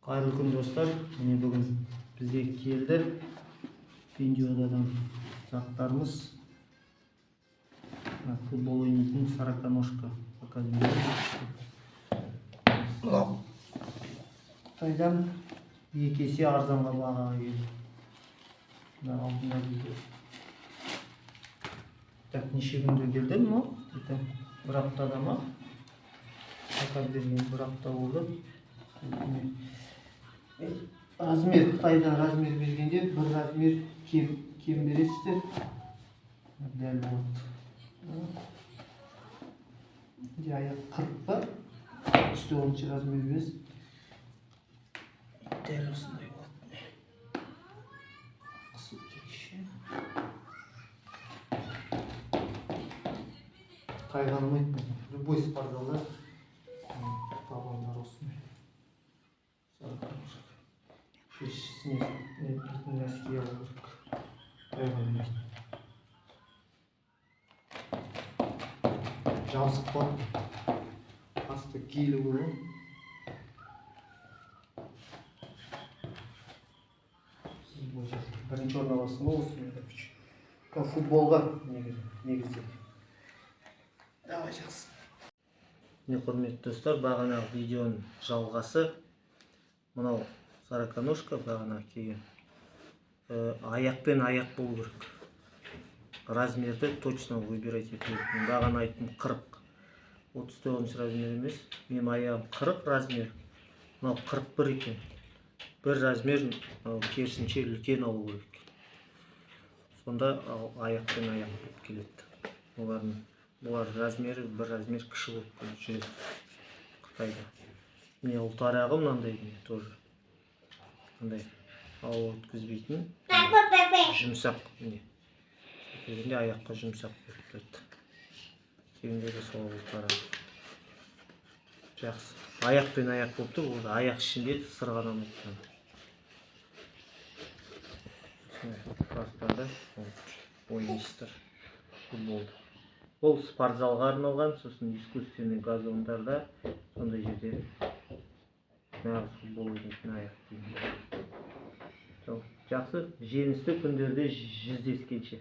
Қайырлы күн, достар. Міне, бүгін бізге келді Пиндуодуодан заттарымыз. Мына футбол ойнайтын сороконожка заказ бердім. Мынау Қытайдан 2 есе арзанға бағаға келді. Мына алдында бізде, так, неше күнде келді мынау? Где-то бір аптада ма, заказ берген бір апта болды. Міне. Размер, Қытайда размер бергенде бір размер кем бересіздер, дәл болады. Де аяқ 40 па, 39-размер бересіз, дәл осындай болады. Қысу керек ше, тайғанамайды. Любой спортзалда табандар осындай сороконожка. Ішіне дейтін носки алу керек, тайғанамайды, жабысып қалады. Асты гелевый ғой. Бірінші орын аласың ғой осымен, короче, футболға негізі негізі. Давай, жақсы. Міне, құрметті достар, бағанағы видеоның жалғасы. Мынау сороконожка бағана келген. Аяқпен аяқ болу керек, размерді точно выбирать ету керек. Мен бағана айттым, 40, 39-размер емес. Менің аяғым 40 размер, мынау 41 екен. Бір размер мынау керісінше үлкен алу керек екен. Сонда ал аяқпен аяқ болып келеді. Олардың, бұлар размері бір размер кіші болып жүреді Қытайда. Міне, ұлтарағы мынандай, міне, тоже мындай ауа өткізбейтін, жұмсақ. Міне, келгенде аяққа жұмсақ болып тұрады. Келгенде де сол ұлтарағы жақсы, аяқпен аяқ болып тұр. Ол аяқ ішінде сырғанамайды. Класстарда ойнайсыздар футболды. Ол спортзалға арналған, сосын искусственный газондарда, сондай жерде нағыз футбол ойнайтын аяқ киім. Сол жақсы, жеңісті күндерде жүздескенше.